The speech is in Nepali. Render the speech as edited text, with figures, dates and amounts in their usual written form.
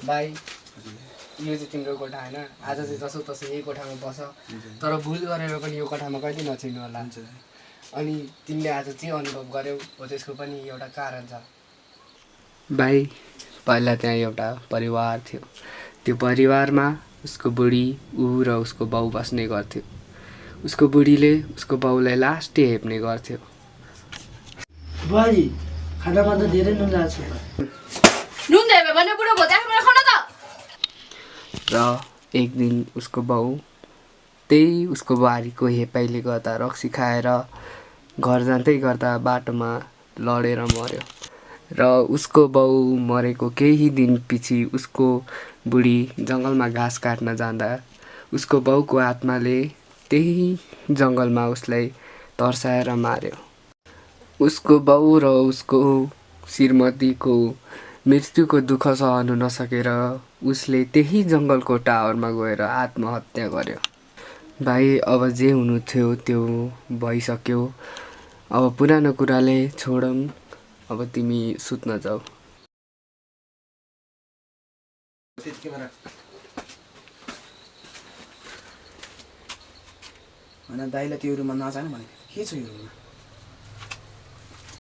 भाइ यो चाहिँ तिम्रो कोठा होइन, आज चाहिँ जसो तसो यही कोठामा बस, तर भुल गरेर पनि यो कोठामा कहिले नछिर्नु होला। अनि तिमीले आज के अनुभव गर्यौ हो त्यसको पनि एउटा कारण छ। भाइ पहिला त्यहाँ एउटा परिवार थियो, त्यो परिवारमा उसको बुढी ऊ र उसको बाउ बस्ने गर्थ्यो। उसको बुढीले उसको बाउलाई लास्टै हेप्ने गर्थ्यो। बुहारी खानामा त धेरै नुन लाग्छ। नुन धेरै भने बुढो भयो त्यहाँ खाना त। र एक दिन उसको बाउ त्यही उसको बुहारीको हेपाइले गर्दा रक्सी खाएर घर जाँदै गर्दा बाटोमा लडेर मर्यो। र उसको बाउ मरेको केही दिन पछि उसको बुढी जङ्गलमा घाँस काट्न जाँदा उसको बाउको आत्माले त्यही जङ्गलमा उसलाई तर्साएर मार्यो। उसको बाउ र उसको श्रीमतीको मृत्युको दुःख सहनु नसकेर उसले त्यही जङ्गलको टावरमा गएर आत्महत्या गर्यो। भाइ अब जे हुनु थियो त्यो भइसक्यो, अब पुरानो कुराले छोडौँ, अब तिमी सुत्न जाऊ। होइन दाइलाई त्यो रुममा नजानु भनेको के छ यो रुममा?